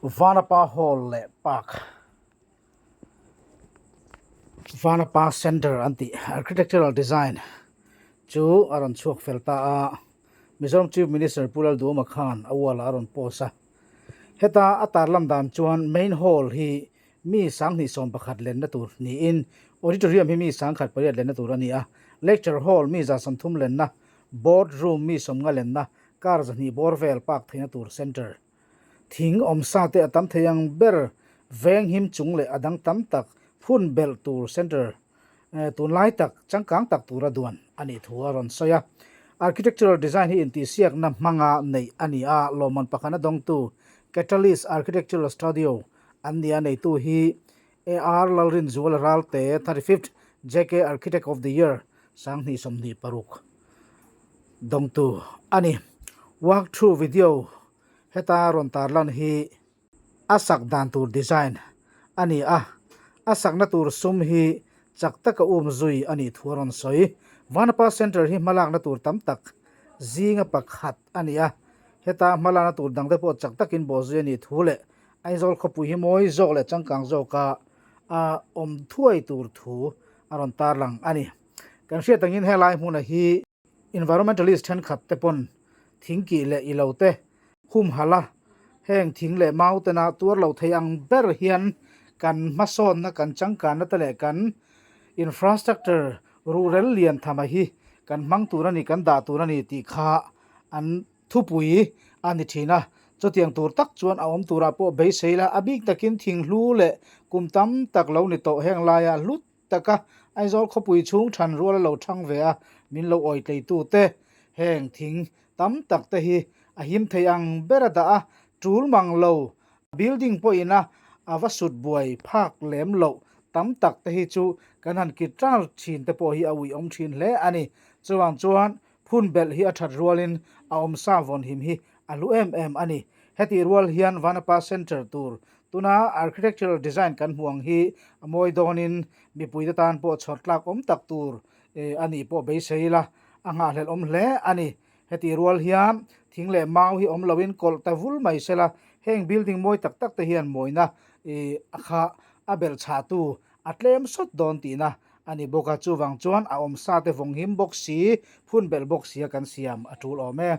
Vanapa Hall leh Park Vanapa Centre an tih Architectural Design chu a rawn chhuak fel ta a, Mizoram Chief Minister Pu Lalduhoma khan a wall ah a rawn post a. Heta a tarlan dan chuan Main Hall hi mi 21,000 lenna tur niin Auditorium hi mi 1008 lenna tur a ni a, Lecture Hall mi 130 lenna, Board Room mi 50 lenna, Car 200 bawr vel park theihna tur Centre. Thing awmsa te a tam thei ang ber veng him chung leh a dang tam tak phun belh tur centre tunlai tak changkang tak tura duan a nih thu a rawn sawi a. Architectural design hi intihsiakna hmanga neih a ni a, lawmman pakhat a dawngtu Catalyst Architectural Studio an ni a, neitu hi AR Lalrinzuala Ralte, 35th JK Architect of the Year, 2026 dawngtu a ni. Walk through video heta rawn tarlan hi a sak dan tur design a ni a, a sakna tur sum hi chak taka um zui a nih thu a rawn sawi. Vanapa Centre hi hmalakna tur tam tak zinga pakhat a ni a, heta hmalakna tur dangte pawh chak takin bawhzui a nih thu leh Aizawl khawpui hi mawi zawk leh changkang zawka a awm thuai tur thu a rawn tarlang a ni. Kan hriat angin helai hmuna hi environmentalist thenkhat te pawn thing kih leh ilo te humhalh a, heng thing leh mau tena tuar lo thei ang ber hian kan hmasawnna, kan changkanna te leh kan infrastructure ruhrel lian thama hi kan hmang tur a ni, kan dah tur a ni tih kha an thupui a ni thin a, chutiang tur tak chuan a awm turah pawh beisei la, a bik takin thinghlu leh kum tam tak lo ni tawh heng laia hlut taka Aizawl khawpui chhung than rual a lo thang ve a, min lo awitleitu te heng thing tam tak te hi a him thei ang ber a dah a, tul mang lo building pawhin a a va sut buai phak lem loh tam tak te hi chu kan han kit ral thin te pawh hi a uiawm thin hle a ni. Chuvang chuan Phun belh hi a that rualin a awmsa vawnhim hi a hlu em em a ni. Hetih rual hian Vanapa Centre tur tuna architectural design kan hmuh ang hi a mawi dawnin mipuite tan pawh chhawr tlak awm tak tur a nih pawh beisei ila a nghahhlelh awm hle a ni. Hetih rual hian thing leh mau hi awm loin kawlh ta vul mai sela heng building mawi tak tak te hian mawina a kha a belh chhahtu a tlem sawt dawn tihna a ni bawk a, chuvang chuan a awmsa te vawng him bawk si, phun belh bawk sia kan siam a tul awm e.